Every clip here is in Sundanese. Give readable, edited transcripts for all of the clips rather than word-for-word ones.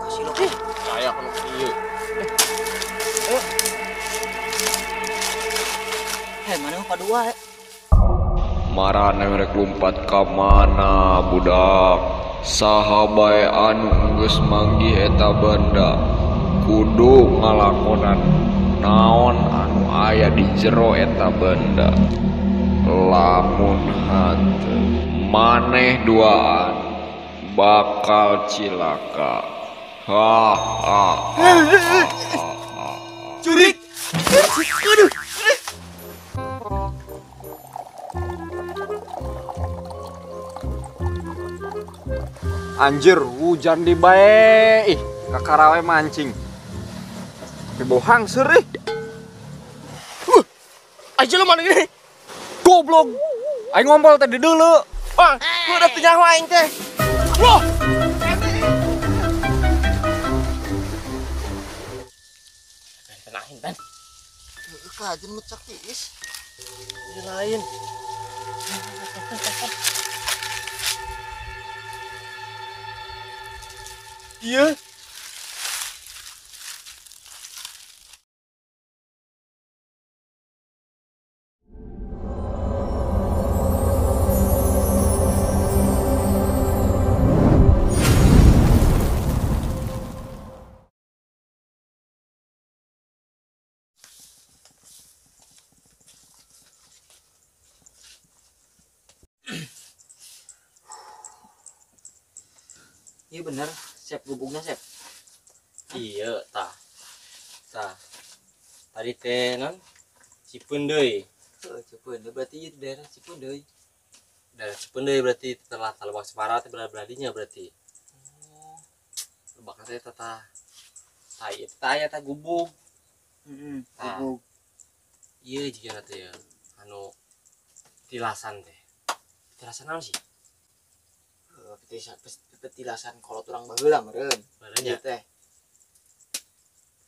Kasih lo. Saya kan ieu. Hei, mana mah padua? Marane rek lumpat ka mana budak? Saha bae anu geus manggih eta benda kudu ngalakonan naon anu aya di jero eta benda. Lamun hanteu maneh duaan bakal cilaka. Ha ha ha ha ha. Jurik. Aduh. Anjir, hujan di bae. Ih, kakarawe mancing. Tapi bohang serih. Aja lu mana ini? Goblok. Aing ngompol tadi dulu. Wah, lu udah teu nyaho aing teh. Loh. Tenahin, Tan. Kajen mecak tiis. Ini lain. Iya. Iya bener, Sep gubuknya Sep. Iya, tah. Tah. Tadi teh non Cipeundeuy. Heeh, Cipeundeuy berarti ieu daerah Cipeundeuy. Daerah Cipeundeuy berarti telah Lebak Cemara teh beradinya berarti. Oh. Lebak teh tah. Tah ieu teh aya tah gubuk. Heeh, gubuk. Ieu jiga teh ya anu tilasan teh. Tilasan naon sih? Petilasan kolot urang baheula meureun. Meureun teh.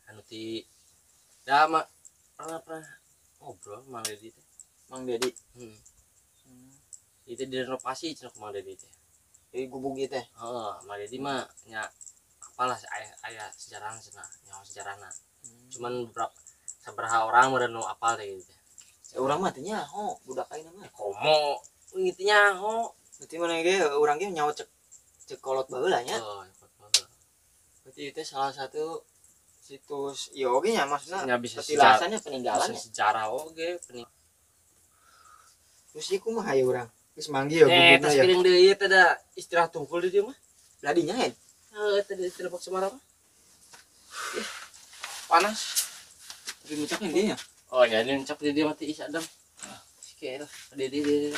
Anu ti da mah pernah ngobrol Mang Dedi teh. Mang Dedi. Heeh. Itu direnovasi cenah ku Mang Dedi teh. Jadi gubuk ieu teh. Heeh, Mang Dedi mah nya apalah aya sejarahna cenah, nyaho sejarahna. Cuman beberapa sabaraha orang meureun nu apal teh gitu teh. Urang mah teu nyaho, budak ayeuna mah. Komo teu nyaho. Berarti mana ge urang ge nyaho cek cek kolot baheula nya. Oh, kolot baheula. Berarti itu salah satu situs ieu oge nya maksudna nya bisa petilasannya peninggalan bisa sejarah oge pening. Terus ieu kumaha ye urang? Geus manggih ya gubukna tas ya. Piring deui ieu teh da istirahat tungkul di dieu mah. Lah dinya he. Heuh, teh di Lebak Cemara mah. Ih, panas. Tapi mucak di nya. Oh, nya mucak di dieu mah teh is adem. Oke lah, di di.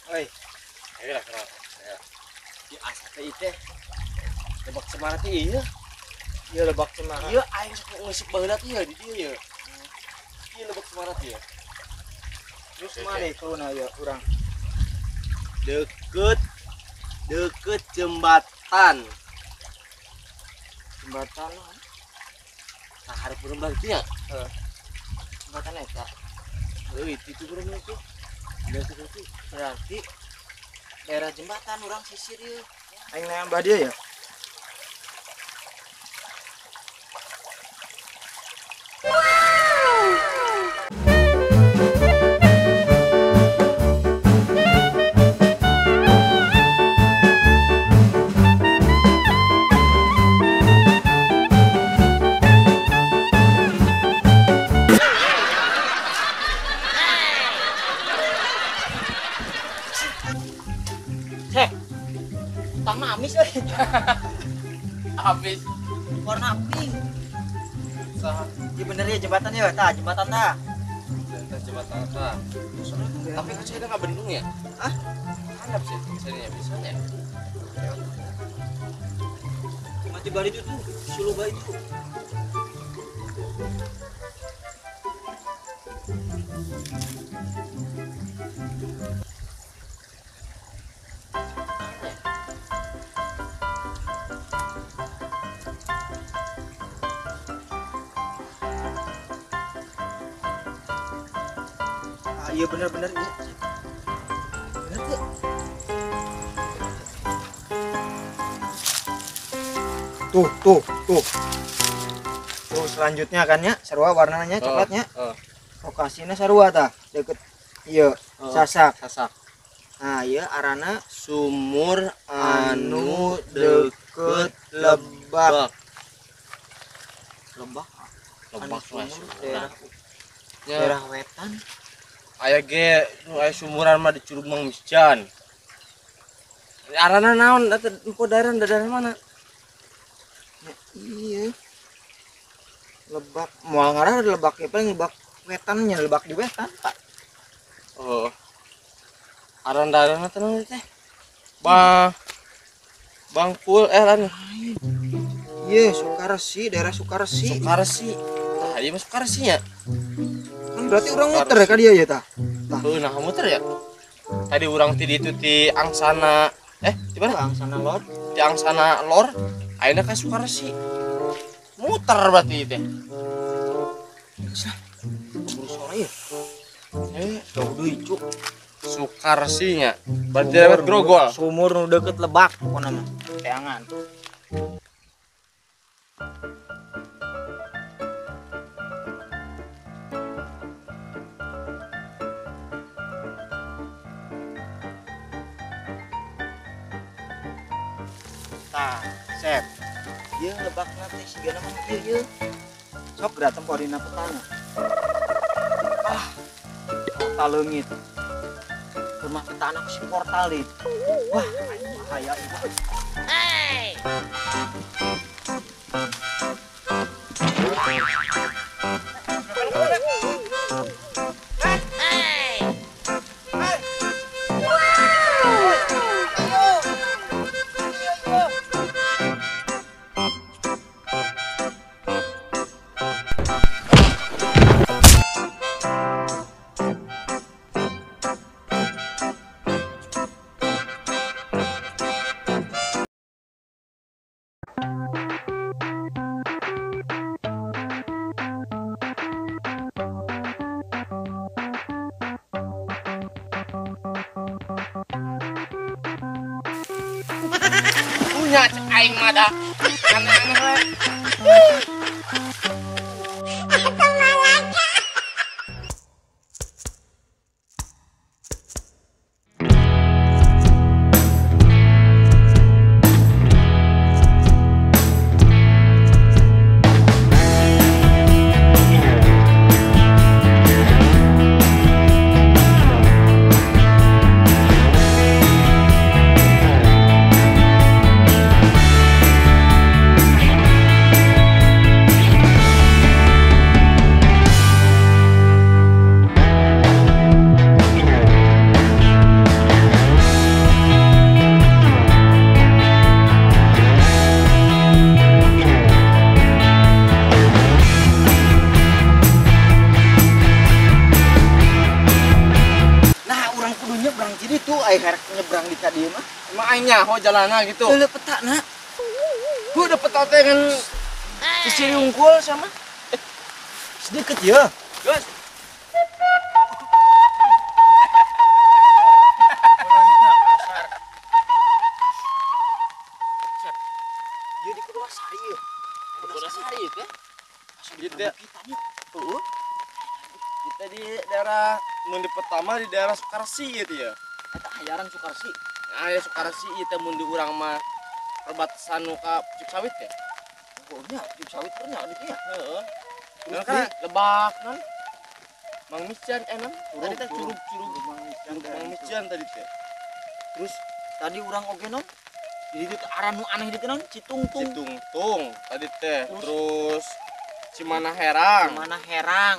Oi, ayo lah kenapa? Di asa teh teh Lebak Cemara teh iya. Iya Lebak Cemara. Iya aing sok ngeusik baheula teh di dieu ya. Iya Lebak Cemara teh ya. Terus mana itu na ya urang? Deket jembatan. Jembatan. Nah, hareup urang berarti ya? Heeh. Jembatan eta. Heuh, itu urang itu. Berarti daerah jembatan urang sisir ieu. Aing nambah dia ya? Tama amis euy. Amis. Warna pink. Saha? Ieu bener ya jembatan ya, tah jembatan tah. Jembatan tah. Tapi kok saya enggak bendung ya? Hah? Handap sih saya bisanya. Mati bari itu tuh, suluba itu. Iya bener-bener iya. Bener tuh. Tuh, tuh, tuh. Tuh selanjutnya kan ya, sarua warnanya coklatnya. Lokasinya sarua tah, deket iya, sasak. Sasak. Nah, iya arana sumur anu deket lebak. Lebak. Lebak sumur daerah daerah wetan. Aya ge nu aya sumuran mah di Curug Mang Misjan. Arana naon eta empo daerah daerah mana? Ya, iya. Lebak moal ngarah lebak ya paling lebak wetannya, lebak di wetan, Pak. Oh. Aran daerahna teh naon teh? Bang Bangkul lan. Iya, Sukaresi, daerah Sukaresi. Sukaresi. Tah, ieu mah Sukaresi nya. Kan berarti urang muter ya ka dieu ya tah. Tah. Heuh, nah muter ya. Tadi urang ti ditu ti Angsana. Di mana? Angsana Lor. Ti Angsana Lor, ayeuna ka Sukaresi. Muter berarti teh. Sah. Keburu sore ya. Jauh deui, Cuk. Sukaresi nya. Berarti lewat Grogol. Sumur nu deket lebak pokona mah. Teangan. Tah, sep. Ieu lebakna teh sigana mah ieu ieu. Sok geura tempo dina petana. Ah, portal leungit. Rumah petana ku si portal deui. Wah, bahaya ieu. Hey. Punya cek aing mah dah. Aneh-aneh we. Nyebrang di tadi mah. Emang aing nyaho jalanna gitu. Leuleut peta na. Gua udah peta teh kan sisi unggul sama. Sedeket ya. Guys. Ieu di Purwasari ieu. Purwasari ieu teh. Di heeh. Kita di daerah mun di pertama di daerah Sukaresi gitu ya. Eta hayaran Sukaresi. Nah, ya Sukaresi ieu teh mun di urang mah perbatasan nu ka Pucuk Sawit ya. Oh nya, Pucuk Sawit teh nya ditu nya. Heeh. Terus kan lebak non. Mang Misjan enak. Tadi teh curug-curug Mang Misjan tadi teh. Terus tadi urang oge non. Jadi itu aran nu aneh ditu non, Citungtung. Citungtung tadi teh. Terus Cimana Herang. Cimana Herang.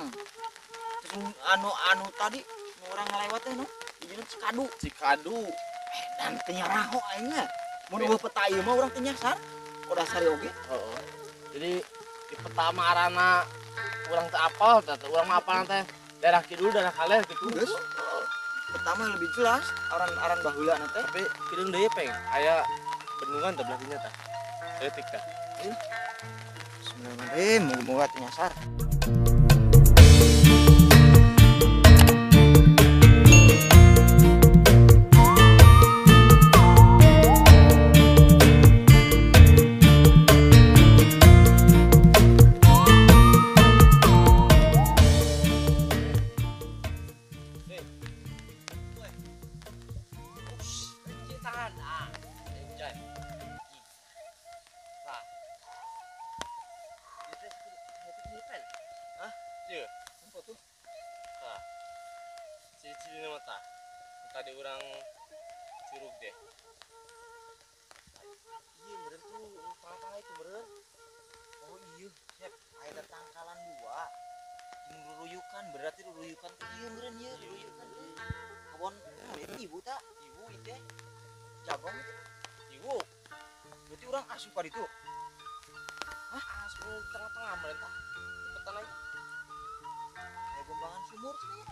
Terus anu-anu tadi nu urang ngalewat teh non. Dijieun Cikadu. Cikadu. Dan teu nyaraho aing mah. Mun eueuh peta ieu mah urang teu nyasar. Kodasari oge. Heeh. Jadi di peta mah arana urang teu apal teh, urang mah apal teh daerah kidul, daerah kaler gitu. Geus. Peta mah lebih jelas aran-aran baheula na teh. Tapi kidung deui peng aya bendungan teh belah dinya tah. Leutik tah. Bismillahirrahmanirrahim, muga-muga teu nyasar. Tangan. Ah, hujan. Tah. Itu itu kan? Hah? Iya. Apa tuh? Tah. Ciri-ciri nama tah. Tadi orang curug deh. Iya, meureun tuh tengah-tengah itu meureun. Oh iya, Sep, aya tangkalan dua. Jeung ruruyukan, berarti ruruyukan teh ieu meureun ieu, ruruyukan teh. Kebon ibu tak? Ibu ieu teh. Jagong itu. Ibu. Berarti orang asup ka ditu. Hah? Asup tengah-tengah meureun tah. Cepetan aja. Aya gombangan sumur cenah.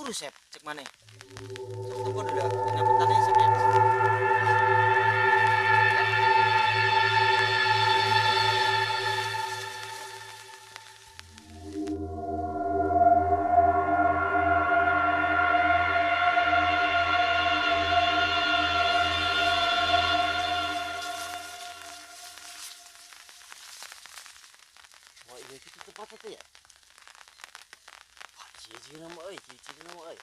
Sep, cek mana? Sok toko udah dina petane Sep ya. Wah, iya gitu tempatnya tuh ya. Wah, ciri-ciri nama euy, ciri-ciri nama euy.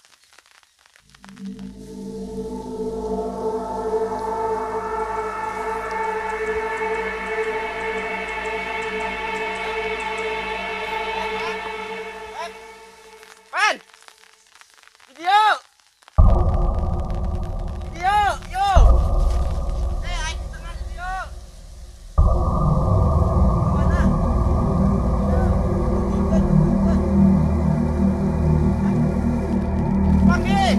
Pan. Video. Video, yo. Aing di tengah video. Mana? Pakai.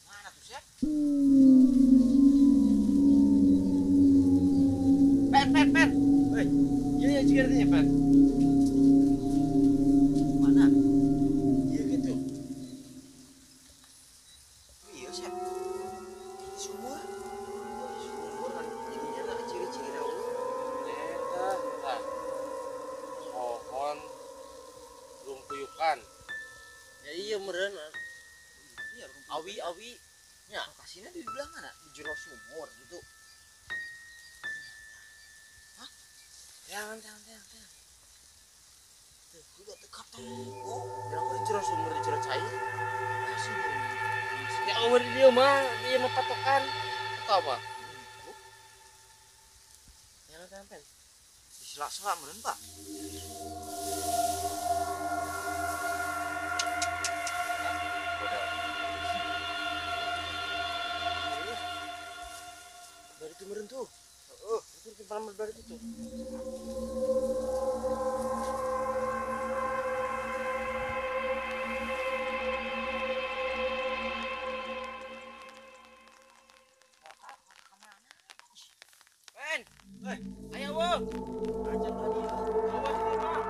Mana tuh, Sep? Pen, pen, pen. Hei, Iya, iya, jika artinya, pen. mana? Iya gitu. Iya, Sep. Ini sumur. Sumur kan jadinya lah ciri-ciri dahulu. Eta, tah. Pohon rungkuyukan. Ya iya meureun. Iya, rumput. Awi-awi. Ya. Lokasinya di belah mana? Di jero sumur gitu. Jangan, jangan, jangan, jangan. Tuh, udah tekap oh, Jangan di jero sumur di jero cai. masih Ya eueuh di dieu mah, dieu mah patokan. Atau apa? Jangan jangan, pen. Di sela-sela meureun, Pak. Dari itu meureun tuh. Heeh. Itu timpalan dari itu tuh. Pen, Hei, ayo wo. ajan tadi ya. Awas di mah.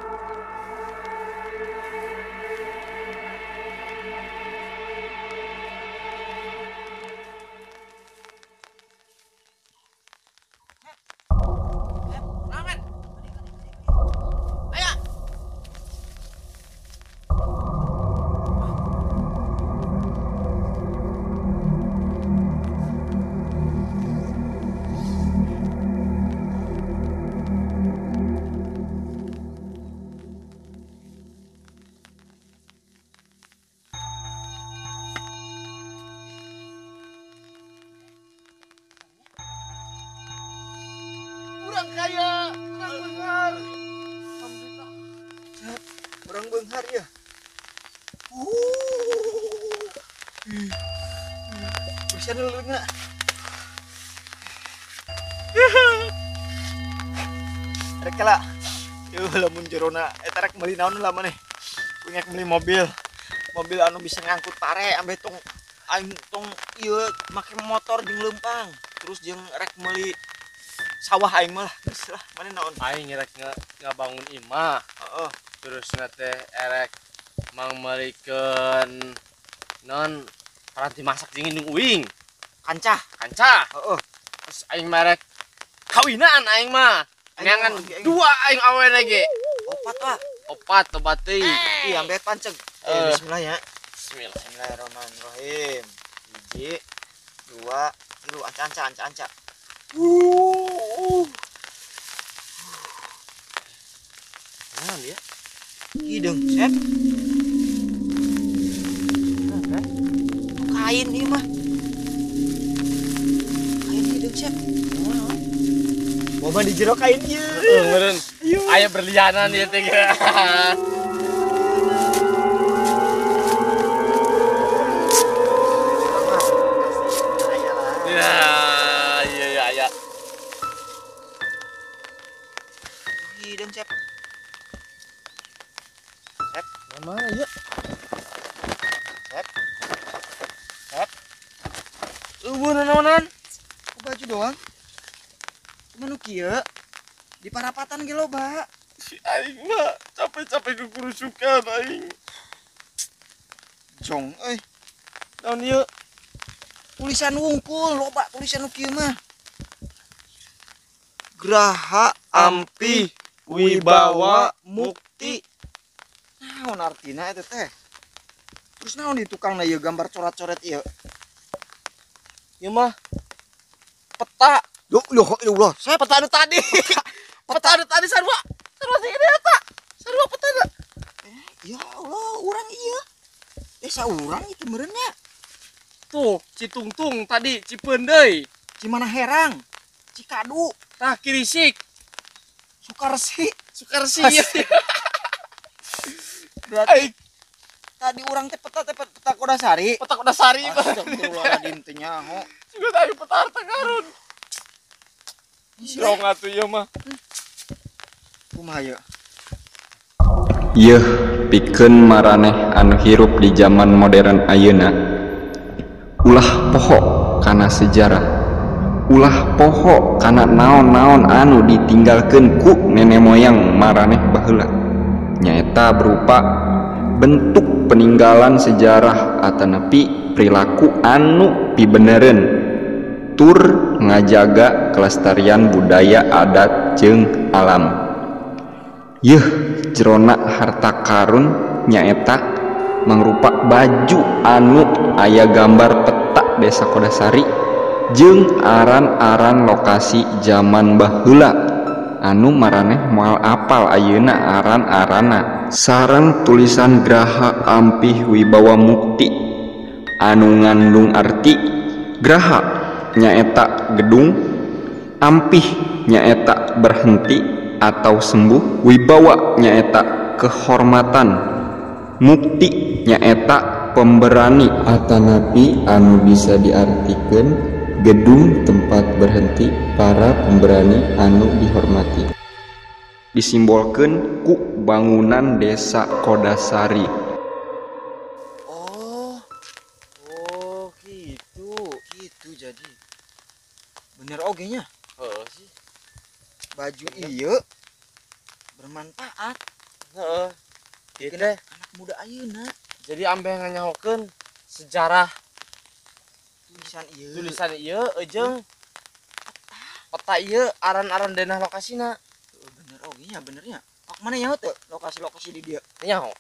Urang kaya, urang beunghar. Alhamdulillah. Urang beunghar ya. Bisa dulu enggak? Rek lah. Yuh lamun jerona eta rek meuli naon lah maneh. Kuing rek meuli mobil. Mobil anu bisa ngangkut pare ambe tong aing tong ieu make motor jeung leumpang. Terus jeung rek meuli sawah aing mah lah. Geus lah maneh naon? Aing rek ngabangun imah. Heeh. Terus na teh erek mangmeulikeun non paranti masak jeung indung uing. Kancah. Kancah. Heeh. Terus aing mah rek kawinan aing mah. Ngangan dua aing awene ge. Opat lah. Opat opat teuing. Iya, ambe panceg. Bismillah ya. Bismillah. Bismillahirrahmanirrahim. 1, 2, 3, anca anca anca. Naon dia? Hideung, Sep. Kain ieu mah. Kain hideung, Sep. Boba di jero kain ieu. Heeh, meureun. Aya berlianan ieu teh. Ya, iya iya iya. Hideung, Sep. Sep, mana ieu? Sep. Sep. Eueuh naonan? Ku baju doang. Cuman nu kieu di parapatan ge loba. Si aing mah capek-capek kukurusukan aing. Jong euy. Naon ieu? Tulisan wungkul loba tulisan nu kieu mah. Graha Ampih Wibawa Mukti. Naon artina eta teh? Terus naon di tukangna ieu gambar coret-coret ieu? Ieu mah peta. Duh, loh, ya Allah. Saya peta anu tadi. Peta anu tadi sarua. Sarua sing gede eta. Sarua peta da. Ya Allah, urang ieu. Desa urang itu meureunnya. Tuh, Citungtung tadi, Cipeundeuy, Cimana Herang, Cikadu, tah Kirisik, Sukaresi, Sukaresi. Berarti tadi urang teh peta teh peta Kodasari. Peta Kodasari. Astagfirullahaladzim teh nyaho. Juga tadi peta harta karun. Jong atuh ieu mah. Kumaha ieu? Yeuh, pikeun maraneh anu hirup di zaman modern ayeuna. Ulah poho kana sejarah. Ulah poho kana naon-naon anu ditinggalkeun ku nenek moyang maraneh baheula. Nyaeta berupa bentuk peninggalan sejarah atanapi perilaku anu pibenereun tur ngajaga kelestarian budaya adat jeung alam. Yeuh jerona harta karun nyaeta mangrupa baju anu aya gambar peta desa Kodasari jeung aran-aran lokasi zaman baheula anu maraneh moal apal ayeuna aran-arana sareng tulisan Graha Ampih Wibawa Mukti anu ngandung arti graha nyaeta gedung, ampih nyaeta berhenti atau sembuh, wibawa nyaeta kehormatan, mukti nyaeta pemberani atanapi anu bisa diartikeun gedung tempat berhenti para pemberani anu dihormati. Disimbolkeun ku bangunan desa Kodasari. Oh, oh gitu. Gitu jadi. Bener oge nya. Heeh sih. Baju ieu bermanfaat. Heeh. Ieu teh anak muda ayeuna. Jadi ambeh nganyahokeun sejarah tulisan ieu. Tulisan ieu jeung peta ieu aran-aran denah lokasina. Bener oge nya, benernya. Pak mana nyaho teu lokasi-lokasi di dieu? Nyaho.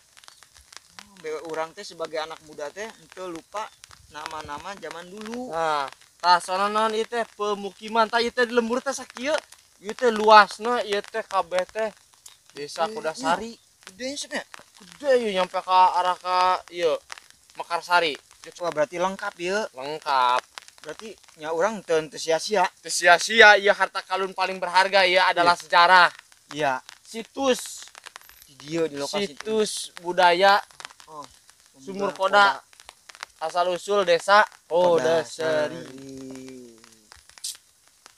Oh, urang teh sebagai anak muda teh henteu lupa nama-nama zaman dulu. Nah, tah soalna naon ieu teh pemukiman tah ieu teh di lembur teh sakieu. Ieu teh luasna ieu teh kabeh teh Desa Kodasari. Gede nya. Gede ieu nyampe ka arah ka ieu Mekarsari. Wah, berarti lengkap ieu. Lengkap. Berarti nya urang teu sia-sia. Teu sia-sia ieu harta karun paling berharga ieu adalah sejarah. Iya. Situs di dieu di lokasi situs budaya Sumur Koda. Asal usul desa Kodasari.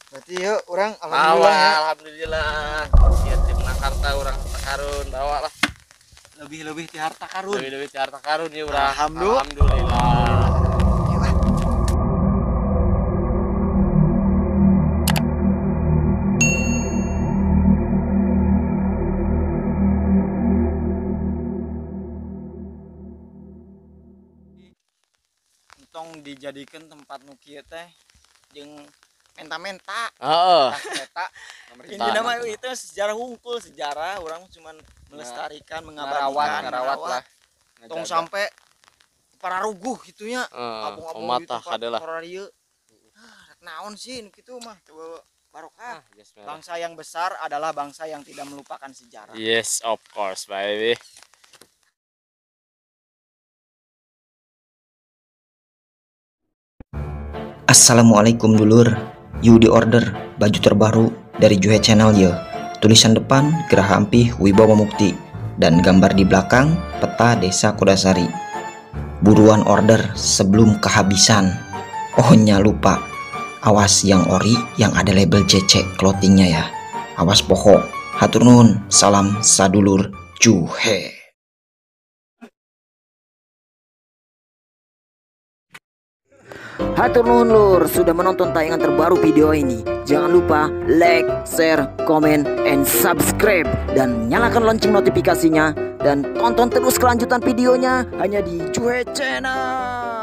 Berarti yuk orang alhamdulillah ya. Alhamdulillah. Ieu teh menang harta urang harta karun bawa lah. Lebih-lebih ti harta karun. Lebih-lebih ti harta karun ieu urang. Alhamdulillah. Entong dijadikan tempat nu kieu teh jeung menta-menta. Heeh. Eta intina mah itu sejarah hungkul, sejarah orang cuman melestarikan, mengabadikan, ngarawat lah. Tong sampai para ruguh gitunya, abong-abong gitu para ieu. Ah, rek naon sih nu kitu mah teu barokah. Bangsa yang besar adalah bangsa yang tidak melupakan sejarah. Yes, of course, baby. Assalamualaikum dulur, you di order baju terbaru dari Juhe Channel ya. Tulisan depan Geraha Ampih Wibawa Mukti dan gambar di belakang peta desa Kodasari. Buruan order sebelum kehabisan. Oh nya lupa, awas yang ori yang ada label CC clothingnya ya. Awas poho. Hatur nuhun, salam sadulur Juhe. Hatur nuhun lur sudah menonton tayangan terbaru video ini. Jangan lupa like, share, comment, and subscribe. Dan nyalakan lonceng notifikasinya. Dan tonton terus kelanjutan videonya hanya di Juhe Channel.